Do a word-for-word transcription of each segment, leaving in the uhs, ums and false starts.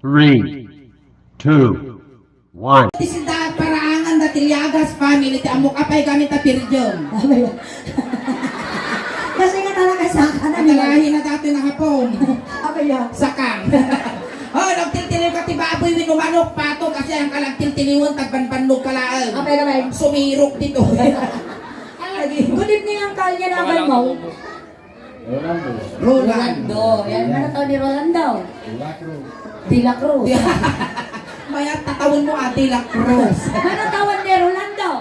Three, two, one. Ti sida paraangan da ti Liagas family, ti ammok apay kami ta pirjem. Kasi nga talaga saka na nila. Atalahi na dati na hapon. Abaya. Sakang. Oh, nagtiltiliw ka ti baboy, wenno manok, pato, kasi ang kalagtiltiliwan, tagbanbannog ka laeng. Apay ka, bay? Sumirok dito. Ay, good evening, Uncle. Yan ang mo. Rolando. Rolando. Yan, ano tawag ni Rolando? De La Cruz. De La Cruz. Mayat tatawen mo, ah, De La Cruz. Ano tawag ni Rolando?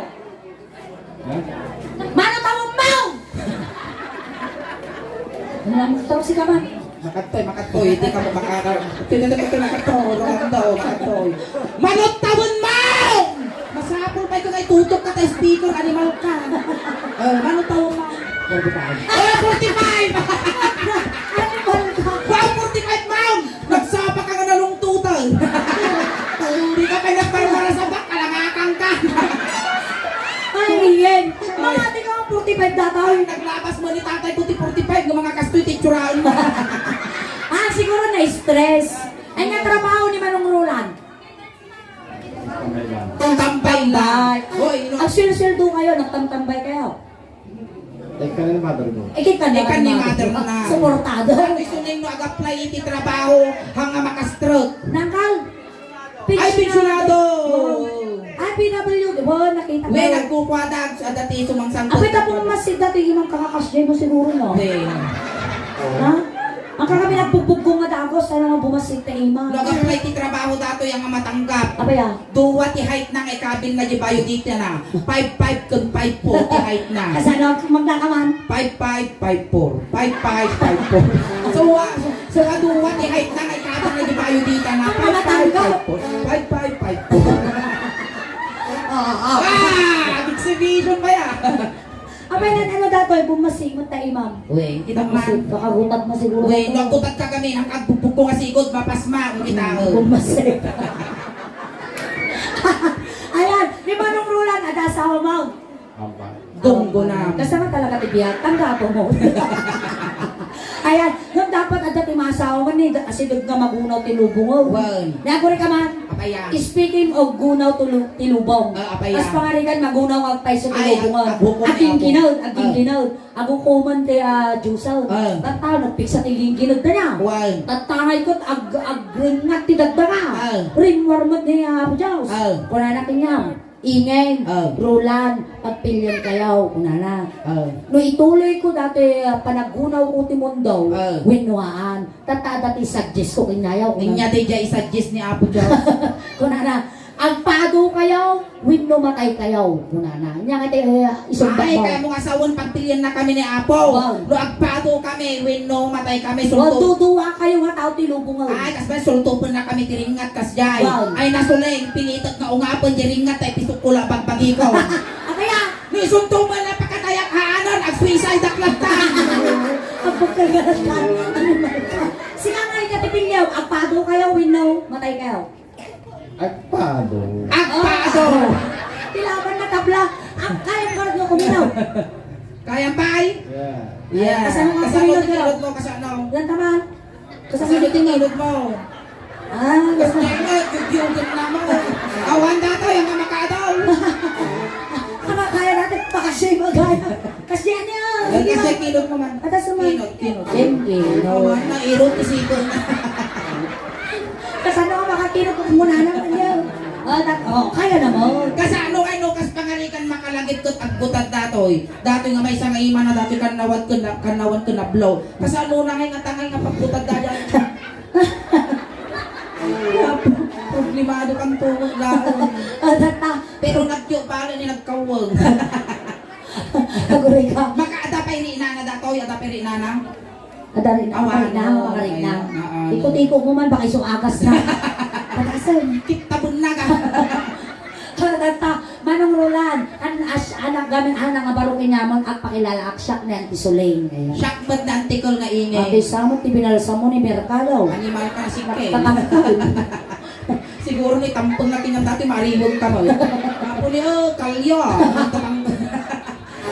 Mano tawag mo? Wala mo tawag si Kaman. Makatoy, makatoy, di ka mo makaka-, tinatapos ko makatoy, Rolando, makatoy. Manot tawon mo! Masapul pa ikaw nga itutok ka ta speaker, animal ka. Eh, manot tawon mo? Forty-five. Oh, forty-five! Animal ka. Wow, forty-five, ma'am! Nagsapa ka nga nalungtutan. Di ka pa nagparmara sa bak, kalangakan ka. Ay, Ian. Mamati ka nga forty-five data. Ay, naglabas mo ni tatay ko ti forty-five nga mga kastoy ti itsuraen mo. Ah, siguro na-stress. Ay, nga trabaho ni Manong Roland. Tambay lang. Tambay. Hoy, ino- Ang sweldo kayo, nagtamtambay kayo. Ikan ni mother mo. Ikan ni mother na. Suportado. Ano iso no ag-apply iti trabaho, hanga maka-stroke. Nangkal? Ay, pensionado. Ay, P W D. Wow, nakita ko. Wen, nagkukuadag, so, adati sumangsangkot. Apay, tapos mas si dati imang kakakas, Jay mo siguro, no? Wen. Ha? Ang kami nagbugbuggo nga dagos, sana nga bumasig ta ima. No ag-apply ti trabaho dato, yang nga matanggap. Apay, ah? Dua ti height na nga ikabil na di biodata na. Five five ken five four ti height na. Kasano, magdakaman? Five five, five four. Five five, five four. So, ah, so, so, ah, dua ti height na nga ikabil na di biodata na. Ang five five, matanggap. Five four. Five five, five four. Oo, oo. Ah, exhibition ba yan? Apay, nan, ano datoy, bumasig mo ta imam. Uy, kita man. Bumasig, makagutat na siguro. Uy, nagkutat ka kami, ang agbubog ko nga sigod, mapasma, ang kita. Hmm, bumasig. Ayan, ni Manong Roland, ada asawa mo. Ampa. Dunggo na. Kasama talaga ti biag, tanggapo mo. Ayan, nung dapat ada ti masawa mo, ni, asideg nga magunaw ti lubong, oh. Wen. Naguri ka man. Apaya. Speaking of gunaw ti lu-, ti lubong. Ah, apaya. As pangarigan, magunaw nga agpayso ti lubong, ah. Ay, ag-, aghukom ni Apo. Aggingined, aggingined. Ah. Aghukoman ti, ah, Diyosan. Ah. Tatta, nagpigsa ti gingined da niya. Wen. Tatta, ngay ket ag-, agrenngat ti dakdaka. Ah. Rimmuar met ni, ah, Apo Diyos. Ah. Kunana kaniam, Ingen, ah. Roland, pagpilian kayaw, kunana. Ah. No ituloy ko dati, ah, panaggunaw ko ti mundo, ah. Wenno haan. Tatta, adda ti suggest ko, kenyayo, kunana. Inya ti diay i-suggest ni Apo Diyos. Kunana, agpado kayaw, wenno matay kayaw, kunana. Inya nga ti, eh, isumbat mo. Ay, kaya mo nga sawen, pagpilian na kami ni Apo. Wow. No agpado kami, wenno matay kami, wow, sulto. Duduwa kayo nga tao ti lubong, ah. Ay, kas ba, sultopen na kami ti ringngat, kas jay. Wow. Ay, nasuling, pinitek nga ungapen, di ringngat, ay pisok ko la bagbagi ko. Apay, ah. No isunto man na pakatayak haanan, ag-suicide ak latta. Ang pagkagalas lang. Ano ba ito? Sika nga, ikatipilyaw, agpado kayo, wenno matay kayo. Agpado. Agpado! Tilaban na tabla. Ang kayang garod nga kuminaw. Kayang pay? Yeah. Yeah. Kasano nga kuminaw, pero? Kasano nga kuminaw mo? Kasano? Yan, tama. Kasano nga kuminaw mo? Ah, kasano? Kasano nga kuminaw mo? Awan dato, yung mga makadaw. Kaya dati, pakasya yung magaya. Kasya niya. Ay, sige, kasi ma'am. Kinot mo man. Atas mo man. Kinot, kinot. Kinot. Awan na, irot, isipon na. Kasano ka makakinot kung muna naman yan? Oh, tat-, oh, kaya naman. Kasano ay no, kas pangarikan makalagip ket agbutad datoy. Datoy nga maysa nga ima na datoy kannawan ken na-, kannawan ken nablaw. Kasano na ngay nga tangay nga pagbutad dada? Problemado kan tulo laon. Oh, tat-, ah. Pero nagtiyo pala ni nagkaweng. Aguray ka. Maka-, ada pay rinana datoy, ada pay rinana. Ada rin, awan, ada rin na, no, mga rin na. Ayan, oo. Tiko-tiko mo man, baka iso agas na. Patasan. Kitabon na ka. Tata, Manong Roland, an-, as-, anak gamin, anak nga baro kinyaman, agpakilala ak, siak ni Auntie Soling. Ayan. Siak met ni Auntie Col nga ingay. Ate, samot ti binalsam mo ni Mercado. Animal ka, sige. Tatangkal. Siguro ni tampeng na kanyang dati, mariwag ka mo. Apo ni, oh, kalyo.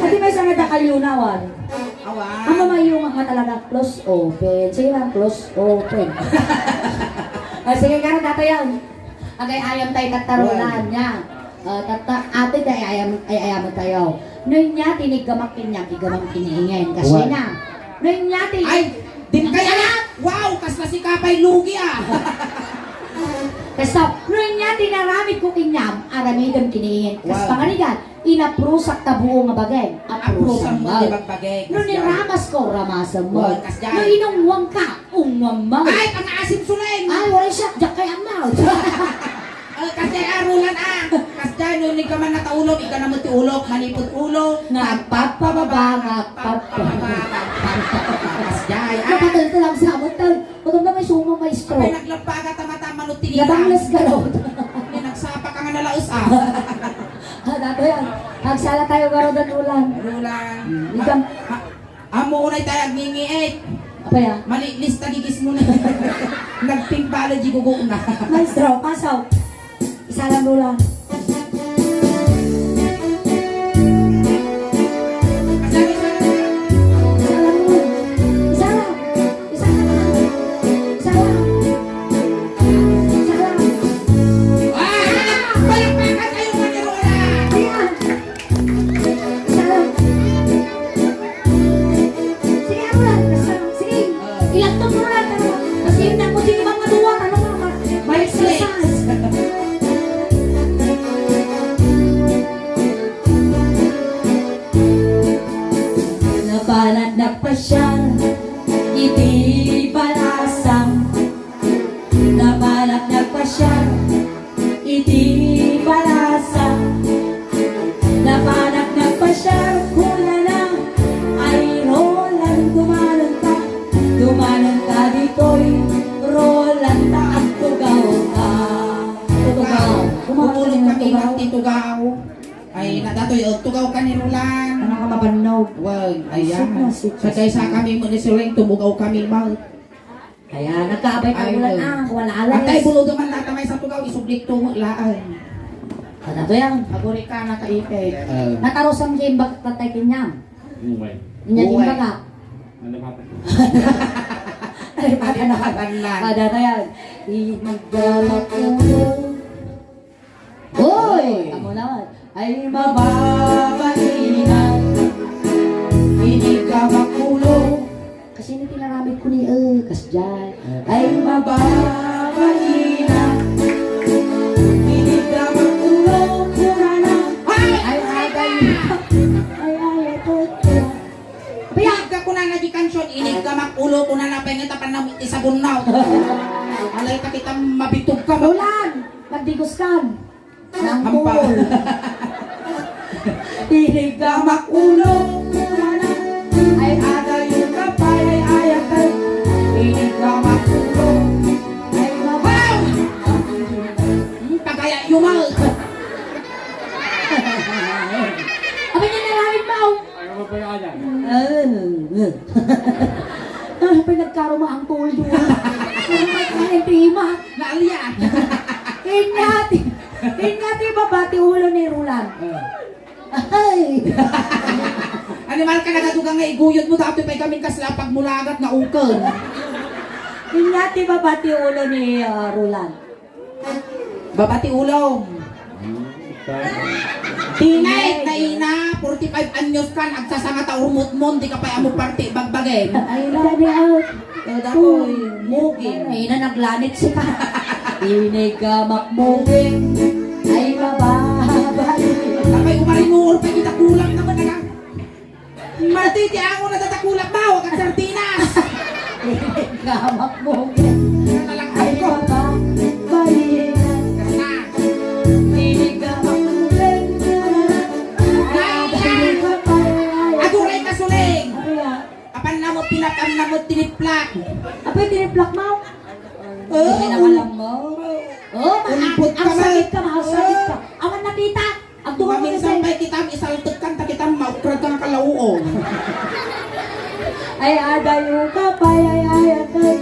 Ati may sa nga da kalyo na, wan. Awan. Ang mamayo nga, nga talaga, close open. Sige lang, close open. Ah, sige, karon datayon. Agay-ayam tayo, tattarulan niya. Ah, tatta-, ate, tay ayam, ay ayam tayo. No niya, tiniggamak kanyam, iggamam kaniingen. Kasi Wan. Na. No niya, tin- Ay, din kaya? Ay, wow, kasla si Kapay lugi, ah. Basta, no niya, tinaramid ko kanyam, aramidem kaniingen. Kas Wow. Pangarigan, inaprusak ta buo nga bageng. Aprusam Aprusam mo, mo. Di bagbageng. No Kas ni dyan. Ramas ko, ramasam mo. Wow, kas dyan. No inungwang ka, ungwam mo. Ay, pangaasim suleng! Ay, wala siya. Diyak kay amaw. Ah, kasi arulan, ah. Kas dyan, no, ni ka man nataulog, ika naman ti ulog, manipot ulo. Nagpagpababa, nagpagpababa, nagpagpababa. Kas dyan, ah. Napatol ko lang sa amot, tol. Ba't ang may suma, may stroke? Apay, naglabbaga, tama-tama, no, tinilang. Nadanglas ka raw. Hindi, nagsapa ka nga nalaos, ah. Ah, dato yan. Agsala tayo, garo, dan ulan. Ulan. Hmm, ikaw. Ah, ah, amo unay tayo agningiit. Apay, ah? Malilis ta gigis mo na. Nagtimpala di gugo na. Maestro, pasaw. Isa lang, Lola. Isa lang, Lola. Isa lang. Isa lang. Isa lang. Isa lang. Ah! Palakpakan kayo, Mami Lola! Ayan. Isa lang. Sige, ako lang. Basta, sige. Ilagtog mo lang, ano? Kasi yun, ako, sige, mga duwa, ano, mga, mga exercise. Napanak nagpasyal iti Balasang. Napanak nagpasyal iti Balasang. Napanak nagpasyal kunana, ay Roland, dumanon ka, dumanon ka ditoy, Roland, ta agtugaw ka. Tugaw. Bumulong kami Tugaw. Ti tugaw. Ay, nadatoy, oh, tugaw ka ni Roland. Ano ka mabannog? Wag, ayan. Sweet na, sweet na. Sa kaysa kami mo ni Suring, tumugaw kami, ma. Kaya nagkaabay ka Ay, ulan, oh. Ah, wala alas. Atay, buludo man nata may sa tugaw, isublik tungo, laan. Ano to yan? Aguri ka, nakaipit. Oh. Natarosam di imbag tatay kinyam. Uway. Inya di Uway. Imbag ka. Ano ba? Ay, Ano pata na. Ba? Ano na? Ada to yan. Inagdala ko. Hoy! Amo naman. Ay, mababainan. Inig ka makulo. Kasi ni pinaramid ko ni, eh, kasjay. Ay, mababainan. Inig ka makulo, kurana. Ay! Ay, agay. Ay, ay, ito. Piyag ka kunana di kansion, inig ka makulo, kunana pa nga tapan na isabon na. Alay, takita mabitog ka. Ulan! Magdigos kan. Nang Ampa. Pul. Inig ka makulo. Ay, adayo ka pa, ay, ayat ka. Inig ka makulo. Ay, mabaw. Hmm, pagaya yumal. Abay niya nalalim ba? Ay, ano ba yan? Ah, ah. Ah, pinagkaruma ang tuldo. Ano ba yung tima? Naalya. Inyati. Inyati baba ti ulo ni Roland. Ah. Ay! Animal ka, nagadugang nga iguyod mo, datoy pay kami kasla pagmulagat na ukon. Inyati baba ti ulo ni, ah, Roland. Baba ti ulo. Tinay, na ina, forty-five anyos kan, agsasanga ta urmutmon, di ka pay amo parti, bagbagem. Ay, na, di, ah. Eh, dapoy, muging. Ay, na, naglanit siya. Inig ka makmuging. Ay, mababay. Apay, umarinur pa kita kulang naman, aga. Mati ti ango na tatakulak ba? Huwag kang sardinas! Gamak mo. Ano na lang Ay, ako? Baba, balinan. Kasi na. Hindi gamak mo rin. Ay, Hindi ka pa, ay, ay. Aguray ka, Suling! Ano yan? Apan namot pinakam namot tiniplak. Apoy, tiniplak mo? Oo. Hindi na alam mo? Oo, ma-, Ulpot ang ka, sakit ma. Ka, ma-, ang sakit ka. Awan nakita. Agduwa mo Maminsan kasi. Pa'y kitam, isaltek kan, ta kitam, maukrag ka nga kalauon. Ay, adayo ka, pay, ay, ay, atay.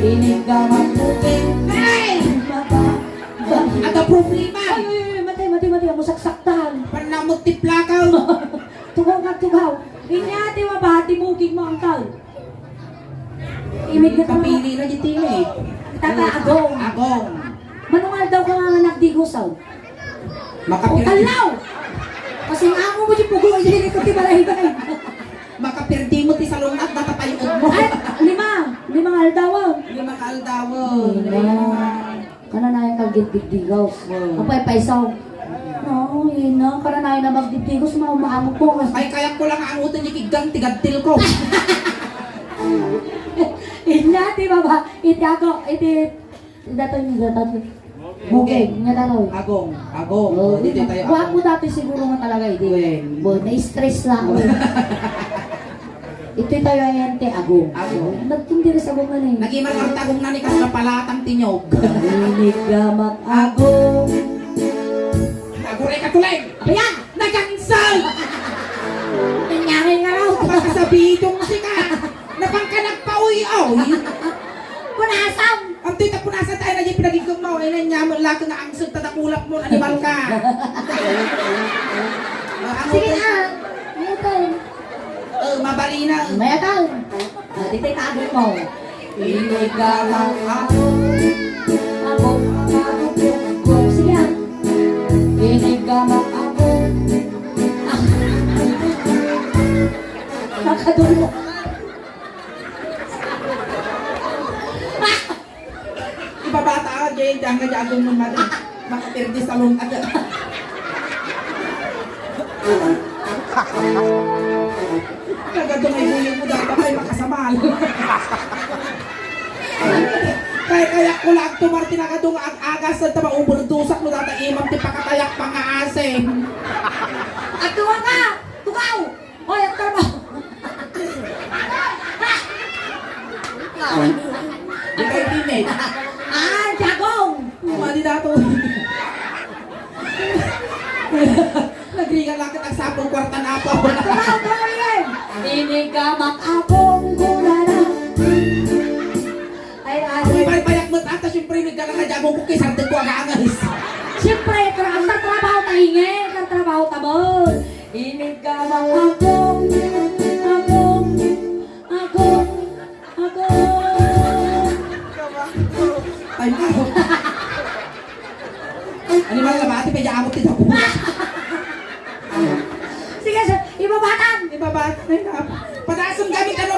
Inig ka magbuking. Ay! Mata. Ada problema. Ay, ay, ay, matay, matay, matay, amo saksaktan. Panamot ti plakaw. Tugaw nga, tugaw. Inya, ti mabati, bukig mo, angkal. Imig na Kapili na di tinay. Tata Agong. Agong. Mano nga aldaw ka nga nagdigosaw? O, makapirdi. Talaw! Kasi nga mo mo di pugo, hindi ko ti balay-balay. Makapirdi mo ti salungat, data payod mo. Ay, lima. Lima nga aldaw. Lima nga aldaw. Lima. Lima. Kananayan kang gidgiddigaw. Hmm. Apay paisaw. No, ina, kananayan na magdiddigos, maumamok ko. Ay, kaya ko lang ang utin ni Kiggang, tigadtil ko. Inya, ti baba, iti ako, iti, datoy ni, datoy ni. Bugeng, nga datoy. Agong, agong. Oh, dito tayo, gwapo agong. Dati siguro nga talaga, iti. Wen. Bo, na-stress na ako. Itoy tayo ayan ti Agong. Agong. Nagtindiri sa Agong na ni. Naging magtagong na ni kas kapalatang tinyog. Inigamak Agong. Aguray ka tuloy! Ayan! Nagansal! Nangyari nga raw. Makasabidong sika! Napangka nagpaoy-oy! Punasan! Ang tita punasan tayo na di pinagigong mo. Ay, nanyaman lang nga ang sugtatakulap mo. Animal ka! Ah, ang Sige utoy. Na! Ang utoy. Oh, mabalina. Mayatan. Ah, di tayo tago mo. Inigamak ako. Ako, ako, ako. Sige, ah. Inigamak ako. Ah. Nakadulo. Ibabata ka, Jay, diyan nga diagon mo, mali. Makapirdi sa lung-, aga. Nagado nga ibuyog mo, dapat ay makasamal. Kaya, kaya ko lang tumar, tinakado nga ag-agas, sa tama, overdosak mo, data imam, ti pakatayak, pangaasim. At tuwa ka! Tukaw! Hoy, ang trabaho! Di kayo teammate. Ah, jagong! Mali na to. Nagringan lang kita sa akong kwarta na ako. Trabaho, trabaho yan! Inigamak akong gulana. Ay, ay. Ako'y baybayak mo, ata, siyempre, nagdala na jagong ko, kay sartag ko ang angas. Siyempre, tra-, ang trabaho ta, ingay, ang trabaho ta, boy. Inigamak akong, akong, akong, akong. Time out. Animal na ba? Ate, pwede amot ti dapo. Sige, sir. Ibabatan. Ibabatan. Ay, nap-, pataas ang gamit, ano?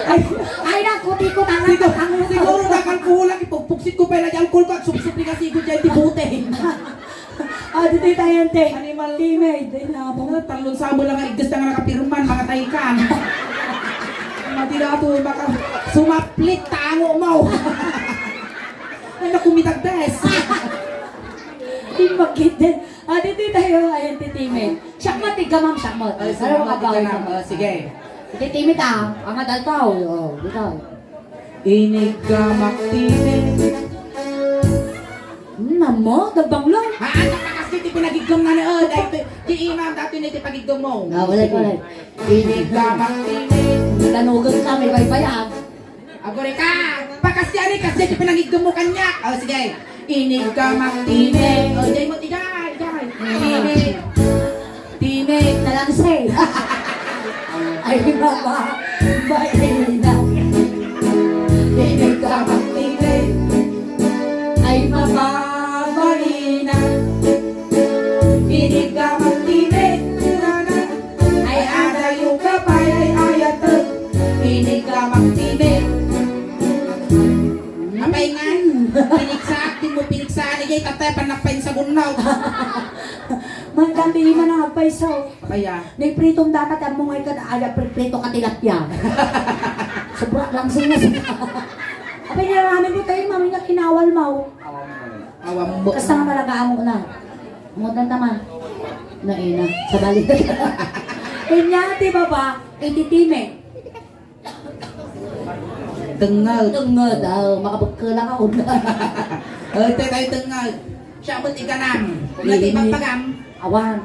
Ay, ay, nakuti ko, tanga, Siguro, tanga. Siguro, nakalkuhol lang, ipagpuksit ko pala di alcohol ko at supsup ni kasigo dyan, ti buteng. Ah, dito tayo, ante. Animal. Teammate, dahil na ako. Talon sa mo lang, ay, gusto nga nakapirman, mga taykan. Mati na ito, baka sumaplit, tango mo. Ay, naku, mitagdes. Di magkit din. Ah, dito tayo, ay, ante, teammate. Siya mati, gamam, siya mo. Ay, Ano sige, ang mati ka agawin na. mo? Oh, sige. Ante, teammate, ah. Ang adal ka, oh, oh, dito. Inigamak tini. Namo, dagbang lang. Haan, nakakas ti pinagigom na ni, oh, dahil ti, ti imam, dati ni ti pagigom mo. Ah, wala, wala. Inigamak tini. Tanugan ka, may baybayan. Agore ka, pakasyan ni, kasi ti pinagigom mo kanya. Oh, sige. Inigamak tini. Oh, jay mo, ijay, ijay. Tini. Tini. Talanse. Ay, mama, maina. Tini ka magtini. Ay, mama, maina. Tini ka magtini. Ay, adayo ka, pay, ay, ayat. Tini ka magtini. Apay ngan, piniksaak, di mo piniksaan, ijay, tatay, panakpain sa bunnaw. Mangganti man ang agpaiso. Apay, ah. Nagpritong dapat ang mungay ka na, ay, prito ka tilapia. Sobra lang sinas. Apay, nga namin mo tayo, mami, nga kinawal mo. Awam mo. Kasta nga malagaamo na. Mutan tama. Naina. Sa balik. Inya, di ba ba? Ititime. Tengnged. Tengnged, ah, makabekkel ako. Oh, ito tayo tengnged. Siya mo ti ganam. Nga ti Ini- pagpagam. Awan.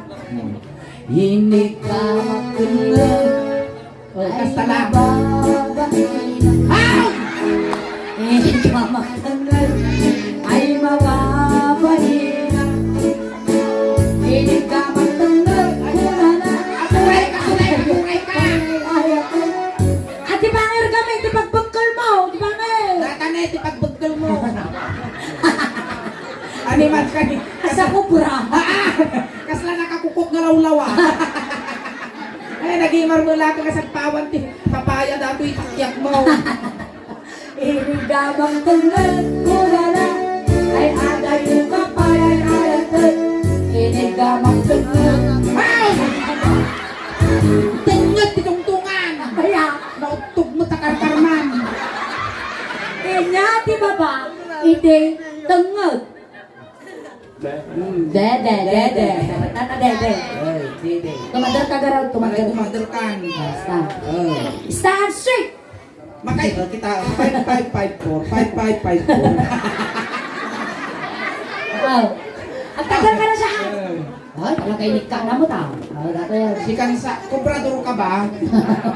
Ini ka magtengnged. Oh, Ay, kasta lang. Mababait. Aw! Ini ka magtengnged. Ay, mababait. Inig ka magtengnged, kunana. Aguray ka, aguray ka, aguray ka. Ay, ako. Ati bangir kami, ti pagbekkel mo. Kani, asa kobra? Ah, ah! Kasla nakakukot nga lawlawa. Ay, nagimar mo lang nga sagpawan ti papaya datoy takyakmo. Inigamang tengnged, kunana. Ay, adayo ka pay, ay, ay, ay, inigamang tengnged. Ay! Tengnged ti tungtungan. Kaya? Nautog mo takarkarman. Kanya ti baba, iti tengnged. Dede, dede. Tata, dede. Ay, dede. Tumader ka, garaw, tumader. Ay, tumader ka. Basta. Oh. Stand straight! Makay, oh, kita, five five five four, five five five four. Oh. Agtader ka na siya. Ay, talaga inikka na mo ta. Oh, dati yan. Sikan sa, kobrador ka ba?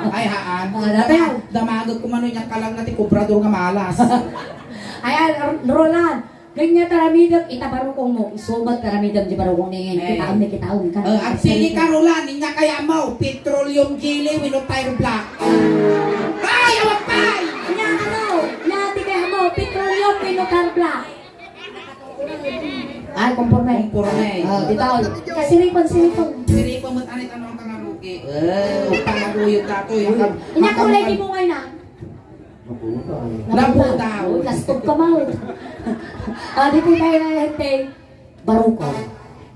Ay, haan. Oh, dati yan. Damagag kumano niya kalang na ti kobrador nga malas. Ayan, Roland. Kanya taramidek, ita barukongmo, isubat taramidek di barukong ni Ngin. Eh. Kitaon ni kitaon ka. Eh, agpili ka, Roland, inya kaya mo, petroleum jelly, wenno tire black. Ay, awat pay! Inya ano? Inya ti kaya mo, petroleum, wenno tire black. Ay, konforme. Konforme. Ah, bitaw. Kasiripon, siripon. Siripon, mat anit ano ang kangarugi? Eh, pangaruyod ka to, yung Uy, kam-, inya kulay di mo ngayon, ah. Nabuta. Nabuta. Uy, lastog ka, Mal. Ah, di po tayo na hente. Baruko.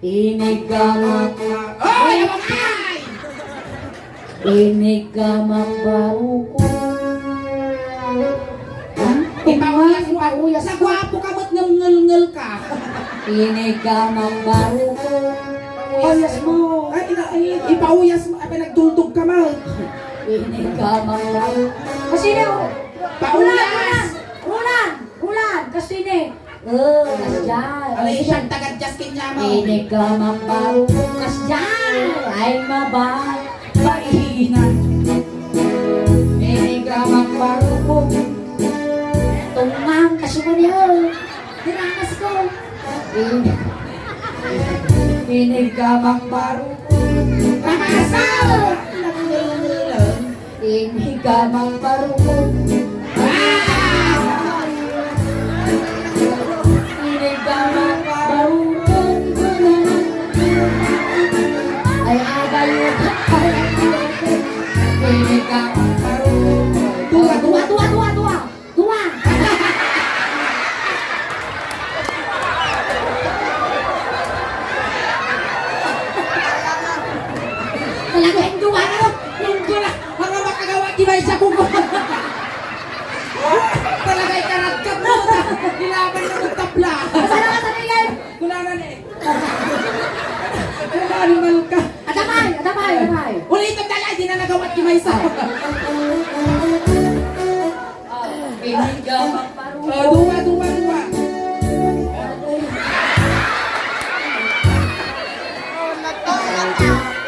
Inigamak. Ay, ay! Inigamak baruko. Hmm? Ipauyas mo. Ipauyas mo. Nagwapo ka, ba't ngalngal ka? Inigamak baruko. Pauyas mo. Ay, ina-, ay, ipauyas mo. Ay, nagdultog ka, Mal. Inigamak baruko. Kasi na, oh. Pauyas! Roland! Roland! Roland! Kasine! Oh, kasdiay. Alay, isang taga-jazz kanya mo. Inigamak baruko. Kasdiay! Ay, maba. Paina. Inigamak baruko. Tungang, kasi mo niya. Diramas ko. Ini-, inigamak baruko. Pamasaw! Inigamak baruko. Ah! Inigamak baruko. Ay, agay. Inigamak baruko. Dua, dua, dua, dua, dua. Dua! Talaga, yung dua na, no? Yung dua na, mga makagawa, di ba, isa kong talaga, ikaragkag mo, ta-, nilaban na ng tabla. Masarap ka sa tingin! Wala na, eh. Ano, animal ka? Adamay! Adamay! Adamay! Ulitin na lang, di na nagawa, di ba, isa? Inigamak baruko. Oh, dua, dua, dua.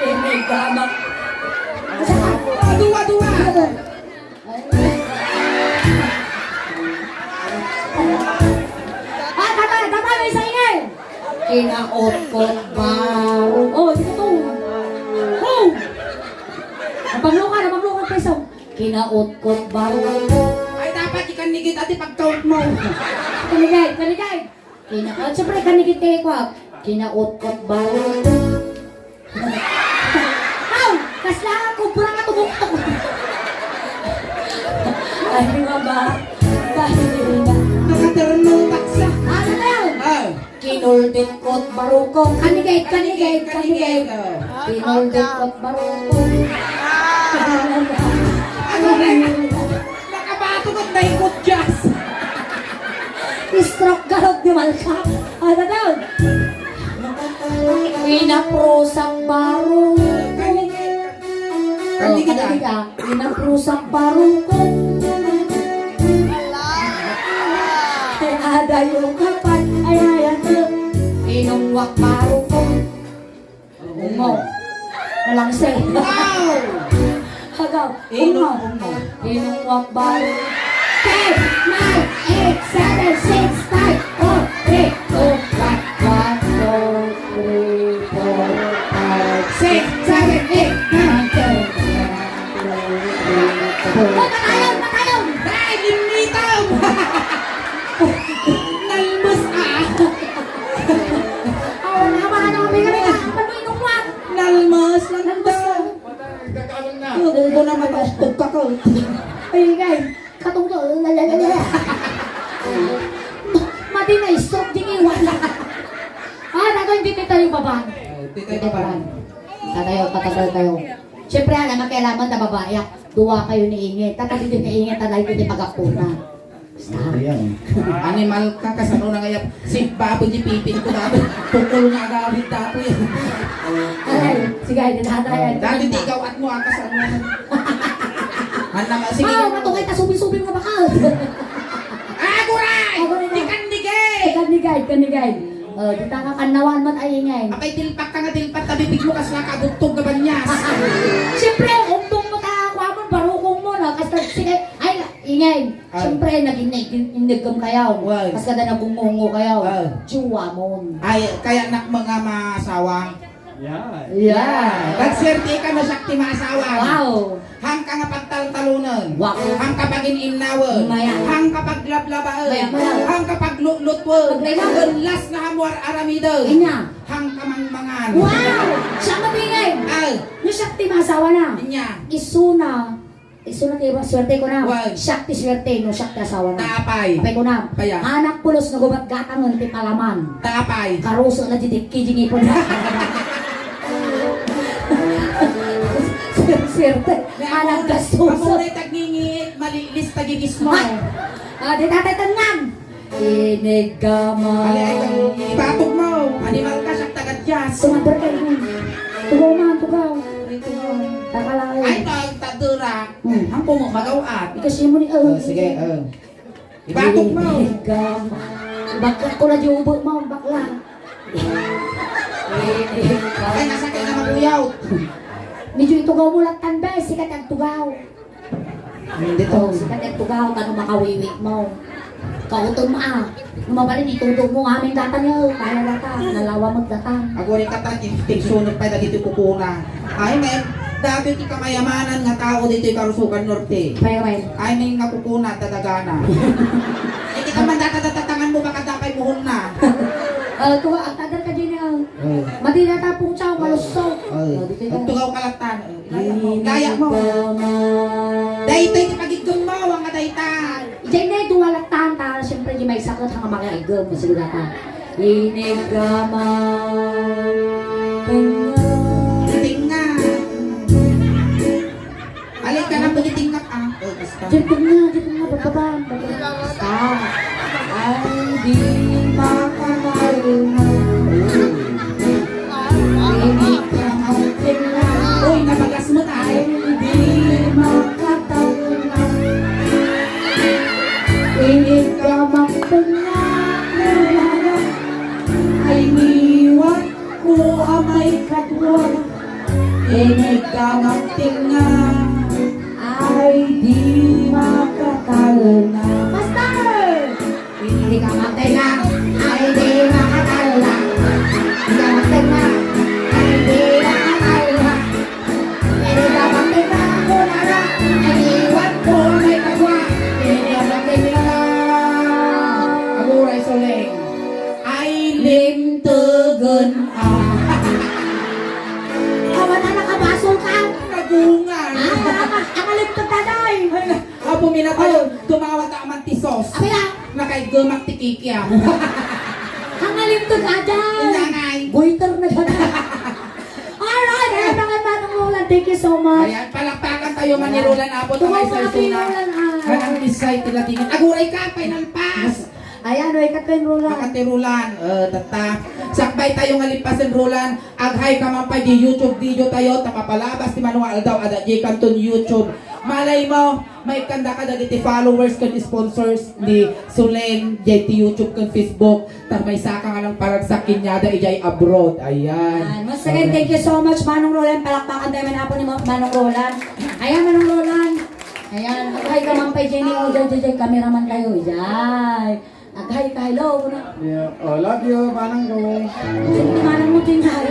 Inigamak. Oh, dua, dua. Ah, tama, tama, may isa ingay. Kinautkot baruko. Oh, dito to. Oh! Napaglukan, napaglukan, peso. Kinautkot baruko. Ay, dapat ikanigit ati pagkaut mo. Kanigay, kanigay. Kina-, ah, siyempre, kanigit kayo ko, ah. Kinautkot baruko. Aw! Kasla ako, pura ka tumuktok. Ay, di ba ba? Dahil na. Nakaterno taksa. Ano na yun? Ah. Kinulditkot baruko. Kanigay, kanigay, kanigay. Kinulditkot baruko. Ano na yun? Nakabato ko, naikot jazz. Stroke garod ni Malka. Ano daw? Pinaprusak baruko. Kanigay. Kanigay. Pinaprusak baruko. Ay, adayo ka pa. Ay, ay, ay. Inungwak baruko. Ungo. Malangse. Wow! Hagaw. Inungwak. Ungo. Inungwak baruko. Ten, nine, eight, seven, six, five, four, three, two, one, one, two, three, four, five, six, seven, eight, nine, ten. Hoy, patayon! Patayon! Ay, limitaw! Nalmas, ah! Nanda. Nagkakaroon na. Ubo na, matastog ka ko. Ay, ngay. Katungtong. Madi na stroke, di nga iwan. Ah, nato, hindi tayo baban. Oh, hindi tayo baban. Tatayo, patabal tayo. Siyempre, alam, makialaman na babae. Duwa kayo ni Ingay. Tatagid ni Ingay, talaga hindi pagkapuna. Ayan. Animal ka, kasano na ngayap? Si Babo di pipin ko dati. Pukol nga agawid dati. Ay, sige, ay, dati, ay, Dati di ikaw at mo, ah, kasano na. Anak, sige. Ah, matungay ta subi-subi nga bakal. Ah, aguray! Aguray na. Ikan ni Gay! Ikan ni Gay, ikan ni Gay. Oh, di ta kakannawan man ay Ingay. Apay, dilpak ka nga dilpak, tabibig mo, kas nakabugtog nga banyas. Siyempre, umbong mo ta, kuha mo, barukong mo, no? Kas, sige, ay, Ingay. Ah. Siyempre, naging naiinigam kayo. Why? Kas kada nagungungo kayo. Ah. Juwa mo. Ay, kaya nak mga masawa. Yeah. Yeah. Nagswerte ka no siak ti maasawa. Wow. Hangka nga pagtaltalunan. Wow. Hangka pagin-innawan. Maya. Hangka paglablabaen. Maya, maya. Hangka paglutlutuan. Pagdaywan. Unlas nga hamuar aramiden. Inya. Hangka mangmangan. Wow! Siak matingin. Ay. No siak ti maasawa na. Inya. Isuna. Isu na ti swerte ko na. Wan. Siak ti swerte, no siak ti asawa na. Taapay. Apay ko na. Apay, ah. Anak pulos no gubat gatangen ti palaman. Taapay. Karuso na di tikki di ngipon. Swerte. Anak gastuso. Amunay tagngingit, malilis tagigismo. Ah, di tatay tengngan. Inigama. Ali, ay, ibatog mo. Animal ka, siak tagadyas. Tumader ka, Inay. Tugaw man, tugaw. Ay, tugaw. Takalaw. Ay, tag-, tagdura. Hmm. Ang pumo, magaw-at. Ikasi mo ni, oh. Oh, sige, oh. Ibatog mo. Inigama. Bakla ko na di ubo mo, bakla. Ay, nasakit na mabuyaw. Medyo itugaw mo lang, tanbay, sikat ang tugaw. Hindi to. Oh, sikat ang tugaw, kano makawiwi mo. Kautom, ah. No mabalin, itudo mo, amin data niyo. Kaya data, nalawa mo data. Aguri ka tan, infection pa dagiti pupuna. Ay, men, dagiti kamayamanan nga tao ditoy Karusugan Norte. Kaya, men. Ay, men, nga pupuna, tadagana. Ay, di ka man data, datatangan mo, baka dapay muhon na. Ah, tuwa, ang tagal ka din, ah. Oh. Madina ta pungsaw, malusog. Oh. Oh, dito ka. Ang tugaw kalatan. Gaya mo. Inigama. Daytoy ti pagiggemmaw nga dayta. Idiay na duwa latta, ta, siyempre, di may sakit, hanga mga igem, masigurata. Inigama. Tengnga. Tengnga. Alay ka na, pwede tingkak, ah. Oh, basta. Diyan, tengnga, diyan, tengnga, bababa, bababa. Basta. Ay, di makakalma. Uy, nabagas mo tayo. Ay, di makatalna. Inigama tengnga. Ay, niwat ko amay kadwa. Inigama tengnga. Ay, di makatalna. Master! Inigama tengnga, ay di makatalna. Inigama tengnga, ay di makatalna. Inigama tengnga, kunana, ay iwan ko may kagwa. Inigama tengnga. Aguray, Soleng. Ay, limtegen, ah. Awan na nakabasol ka? Nagungan. Ah, ang, ang limteg, tatay. Ay, na-, Apo, minatay, oh. Dumawa ta man ti sos. Abay, ah. Nakaigemak ti kikiam. Hangalim to, Ajay. Inangay. Goiter na siya. Alright, ayan naman, Manong Roland. Thank you so much. Ayan, palakpakan tayo man ni Roland, Apo, Tumawag tamay sa ka, isuna. Roland, ah. Kanang isay ti latingan. Aguray ka, final pass. Ayan, o, ikat ko yung Roland. Ikat ni Roland. Eh, tatta. Sakbay tayo nga lipasen, Roland. Aghay ka man pay di YouTube video tayo, ta mapalabas ti mano nga aldaw, adda di kanton YouTube. Malay mo, maikkanda ka dagiti followers ken sponsors ni Solen, diay ti YouTube ken Facebook, ta maysa ka nga nang paragsak kaniada idiay abroad. Ayan. Ayan. Once again, thank you so much, Manong Roland. Palakpakan tayo man, Apo, ni Mo-, Manong Roland. Ayan, Manong Roland. Ayan. Aghay ka man pay, Jenny. O, diay, diay, diay, cameraman kayo. Diay. Aghay ka, hello, kuna. Yeah. Oh, love you, manang ko. Sino ti manang mo, Tinay?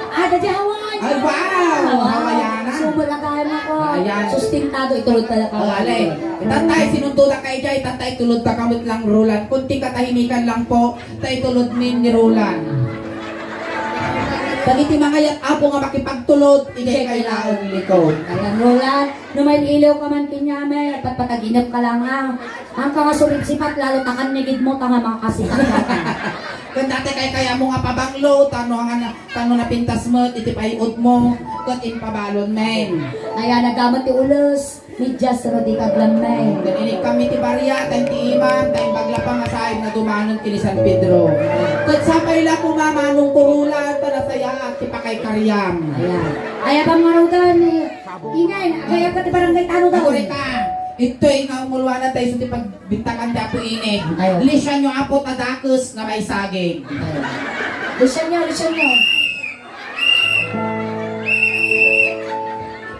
Ah, dadi Hawaii. Ay, wow! Wow. Hawaiiana. Sumul na kayo na ko. Ayan. Sustentado, itulod talaga. Oh, alay. Tatay, sinunto na kayo dyan. Tatay, tulod na kamit lang, Roland. Kunting katahimikan lang po. Tay, tulod min ni Roland. Dagiti mangayat, Apo, nga makipagtulod, idiay kay laeng likod. Ayan, Roland, no mailiwka man kaniami, patpataginepka lang, ah. Haanka nga suripsipat, lalo ta kannigidmo, ta nga makakasipat ka. Ken dati kaykayatmo nga pabanglo, tano nga na, tano napintas met iti pay-odmo, ket impabalon men. Aya, nagamet ti ules. Medyas, Rudy, kaglammeng. Ket inikkammi ti baria, ta inti iman, ta imbag la pay nga saib nga dumanon ken ni San Pedro. Ket sapay la koma, Manong Kurulan, ta nasayaat ti pakaykariam. Ayan. Ay, abang nga rudan, eh. Ingay, agayab ka ti barangay tano daw. Agurayka, itoy nga umuluanan tayo sa ti pagbintakan ti Apo Init. Ayan. Lisianyo, Apo, ta dakes nga maisagid. Ayan. Lisianyo, lisianyo.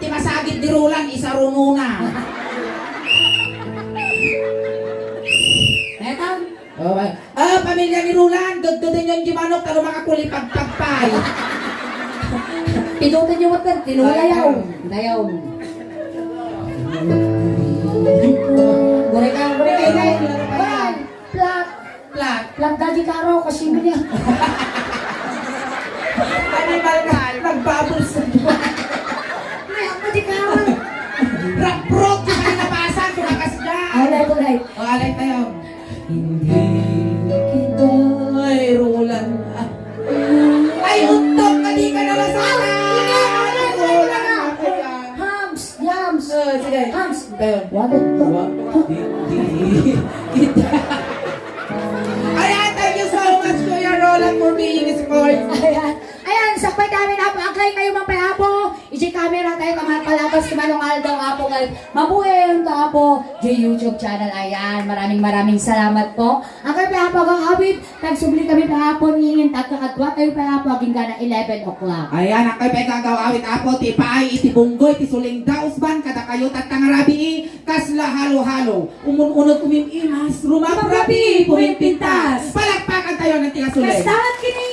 Ti masagid di Roland, isarunona. Metan? Oh, ah, pamilya ni Roland, gedgedenyon di manok, ta no makakulipagpag pay. Pidutan niyo water, tinulayaw. Dayaw. Gureka, gureka, gureka. Plat. Plat. Plat dagiti karo, kasi mo niya. Animal ka, nagbubbles. Ay, ako di karo. Raprot, yung kanilabasan, tumakas dyan. Alay, alay. O, alay tayo. Hindi kita, ay, Roland. Ay, untok ka, di ka na masala. Ay, hindi, hindi, hindi, hindi. Roland, ako ka. Hams, yams. Oh, sige. Hams. Tayo. What the fuck? Wa-, di, di, kita. Ayan, thank you so much, Kuya Roland, for being a sport. Ayan. Ayan, sakbay namin, Apo. Agay kayo, Ma'am Apo. Iji camera tayo, kamay palabas, si Manong Aldo, Apo, ngal-, mabuhay ang Apo, di YouTube channel. Ayan, maraming, maraming salamat po. Agay pa, Apo, agang awit, tagsubli kami pa, Apo, ngingin, tagkakadwa tayo pa, Apo, aging gana eleven o'clock. Ayan, agay pa, ikaw, awit, Apo, ti paay, iti bunggoy, ti suling dausban, kada kayo, tattangarabii, kasla halo-halo, umun-unot umim-imas, rumabrabi, pumimpintas. Palakpakan tayo ng tigas ulit. Kastahan kini